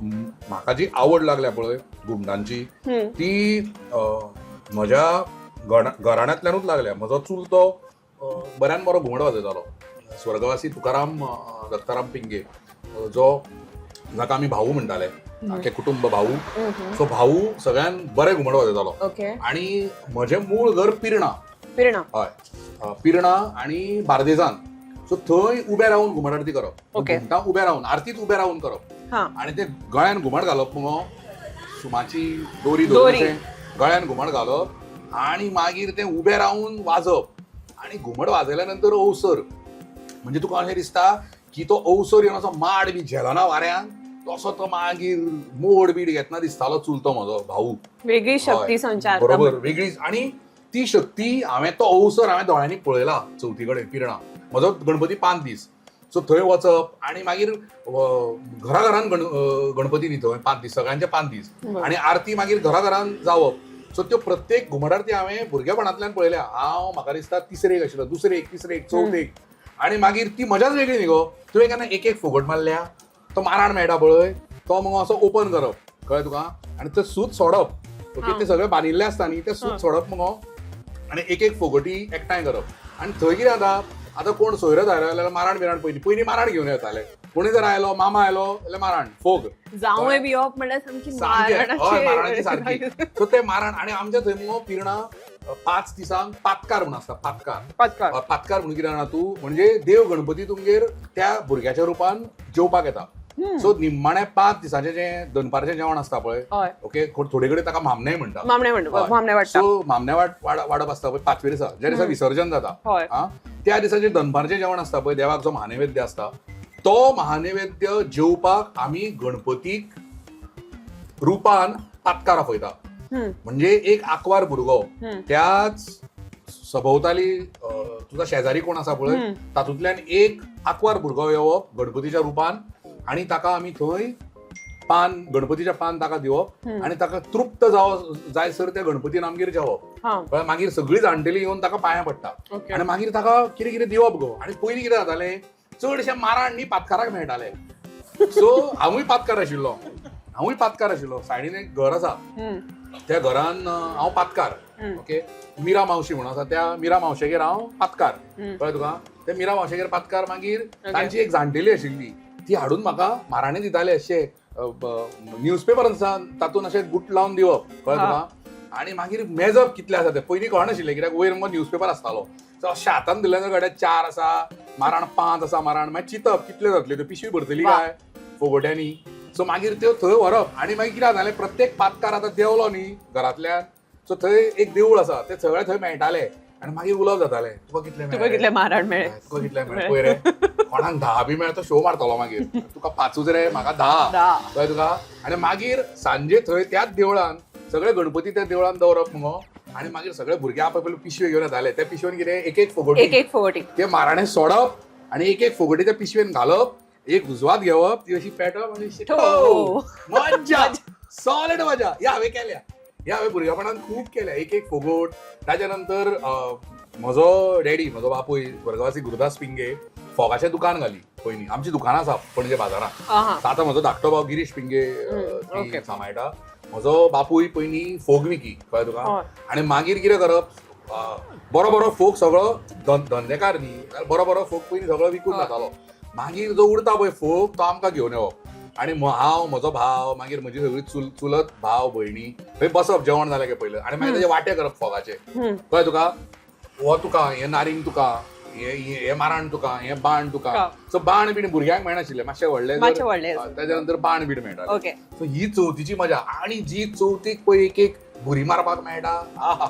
म्हाका जी आवड लागल्या पळय घुमटांची, ती म्हज्या घराण्यांतल्यानूच लागल्या. म्हजो चुलतो बऱ्यान बरो घुमट वाजयतालो, स्वर्गवासी तुकाराम दत्ताराम पिंगे, जो जाका आमी भाऊ म्हणटाले, आख्खे कुटुंब भाऊ. सो भाऊ सगळ्यान बरें घुमट वाजयतालो. आणि म्हजें मूळ घर पिर्णा. पिर्णा. हय, पिर्णा आणि बार्देजान. सो थंय उबे रावन घुमट आरती करप. घुमटां उबे रावन, आरतीत उबे रावन करप. आणि ते गळ्यान घुमट घालप मुगो, सुमाची दोरी धरून दोरी. अशें गळ्यान घुमट घालप आणि मागीर ते उबे रावन वाजप. आणि घुमट वाजयल्या नंतर अवसर म्हणजे तुका अशें दिसता की तो अवसर येवन असो माड बी झेलना वाऱ्यान, तसो तो मागीर मोड बीड घेतना दिसतालो चुलतो म्हजो भाऊ. वेगळी शक्ती हय. संचार. बरोबर, वेगळीच. आणि ती शक्ती हांवें, तो अवसर हांवें दोळ्यांनी पळयला चवथी कडेन पिर्णा. म्हजो गणपती 5 दीस, सो थंय वचप आणि मागीर घरा घरान गणपती न्ही थंय 5 दीस, सगळ्यांचे 5 दीस. आणि आरती मागीर घरा घरान जावप. सो त्यो प्रत्येक घुमट आरती हांवें भुरगेपणांतल्यान पळयल्या. हांव म्हाका दिसता तिसरेक आशिल्लो, दुसरेक, तिसरेक, चवथेक. आणि मागीर ती मजाच वेगळी न्ही गो. तुवें केन्ना एक एक फुगट मारल्या? तो माराण मेळटा पळय, तो मगो असो ओपन करप, कळ्ळें तुका? आनी ते सूत सोडप, ओके? ते सगळें बांदिल्लें आसता न्ही, ते सूत सोडप मगो आनी एक एक फोगटी एकठांय करप. आनी थंय कितें जाता, आतां कोण सोयरो धायरो आयलो जाल्यार माराण बिराण, पयलीं पयलीं माराण घेवन येताले. कोणी जर आयलो, मामा आयलो जाल्यार माराण फोग. जांवय बी येवप म्हणल्यार सामकी सामकें, हय, माराणाची मारणाची. सारकी. सो ते माराण. आणि आमच्या थंय मुगो पिर्णा 5 दिसांक पातकार म्हणून आसता, पातकार. पातकार. पातकार म्हणून कितें जाणा तूं? म्हणजे देव गणपती तुमगेर त्या भुरग्याच्या रुपान जेवपाक येता. सो निम्माणे 5 दिसांचें जें दनपारचें जेवण आसता पळय, ओके, थोडे कडेन ताका मामणेय म्हणटा. मामणे म्हणटा. मामणे वाडटा. सो मामणे वाडप आसता पळय पांचवे दिसा, ज्या दिसा विसर्जन जाता, त्या दिसा जें दनपारचें जेवण आसता पळय, देवाक जो महानैवेद्य आसता, तो महानैवेद्य जेवपाक आमी गणपतीक रुपान पातकार आपयता. म्हणजे एक आंकवार भुरगो त्याच सभोवताली तुजा शेजारी कोण आसा पळय, तातूंतल्यान एक आंकवार भुरगो येवप गणपतीच्या रुपान आनी ताका आमी थंय पान, गणपतीचें पान ताका दिवप आनी ताका तृप्त जावं जायसर त्या गणपतीन आमगेर जेवप. कळ्ळें? मागीर सगळीं जाणटेली येवन ताका पांयां पडटा आनी मागीर ताका कितें कितें दिवप गो. आनी पयलीं कितें जातालें, चडशे माराण न्ही पातकाराक मेळटाले. सो हांवूय पातकार आशिल्लो, हांवूय पातकार आशिल्लो. सायडीन एक घर आसा, त्या घरान हांव पातकार. ओके, मीरा मावशी म्हणून आसा, त्या मीरा मावशेगेर हांव पातकार. कळ्ळें तुका? त्या मीरा मावशेगेर पातकार. मागीर तांची एक जाणटेली आशिल्ली, ती हाडून म्हाका माराणे दिताले, अशे न्यूजपेपर आसा तातूंत अशें गुट लावन दिवप, कळ्ळें तुका? आनी मागीर मेजप कितले आसा ते पयलीं कळनाशिल्लें, कित्याक वयर मगो न्यूजपेपर आसतालो. सो अशें हातान दिल्ले कडेन 4 आसा माराण, 5 आसा माराण. मागीर चिंतप कितले जातले, त्यो पिशवी भरतली काय फोगोट्यांनी. सो मागीर त्यो थंय व्हरप. आनी मागीर कितें जातालें, प्रत्येक पातकार आतां देंवलो न्ही घरांतल्यान, सो थंय एक देवूळ आसा, ते सगळे थंय मेळटाले आनी मागीर उलोवप जातालें, तुका कितले तुका मेळ्ळे? कितले माराण मेळ्ळे? तुका कितले मेळ्ळे? पळय रे, कोणाक 10 बी मेळ्ळे तो शो मारतलो मागीर, तुका 5 रे, म्हाका 10. 10. कळ्ळें तुका? आनी मागीर सांजे थंय त्याच देवळान सगळे गणपती त्या देवळान दवरप मुगो. आनी मागीर सगळे भुरगे आप आपले पिशवे घेवन येताले. त्या पिशवेन कितें, एक एक फोगोटी. एक एक फोगोटी. ते माराणे सोडप आनी एक एक फोगोटी त्या पिशवेन घालप, एक उजवात घेवप, ती अशी पेटप आनी अशी ठो. मज्जा, सॉलिड मजा. ह्या हांवें केल्या, ह्या हांवें भुरगेपणान खूब केल्या, एक एक फोगोट. ताच्या नंतर म्हजो डॅडी, म्हजो बापूय स्वर्गवासी गुरुदास पिंगे फोगाचें दुकान घाली पयलीं. आमची दुकानां आसा पणजे बाजारांत. आतां म्हजो धाकटो भाव गिरीश पिंगे ती सांबाळटा. म्हजो बापूय पयलीं फोग विकी, कळ्ळें तुका? आनी मागीर कितें करप, बरो बरो फोग सगळो, धंदेकार न्ही, बरो बरो फोग पयलीं सगळो विकून जातालो. मागीर जो उरता पळय फोग, तो आमकां घेवन येवप आनी हांव, म्हजो भाव, मागीर म्हजी सगळी चुलत भाव भयणी थंय बसप जेवण जालें काय पयलें आनी मागीर तेजे वांटे करप फोगाचे, कळ्ळें तुका? हो तुका हें नारिंग, तुका हें, हें माराण, तुका हें बाण तुका. सो बाण बीण भुरग्यांक मेळनाशिल्लें, मातशें व्हडलें मातशें व्हडलें. ताच्या नंतर बाण बीण मेळटालें. सो ही चवथीची मजा. आनी जी चवथीक पळय एक एक भुरी मारपाक मेळटा, आहा.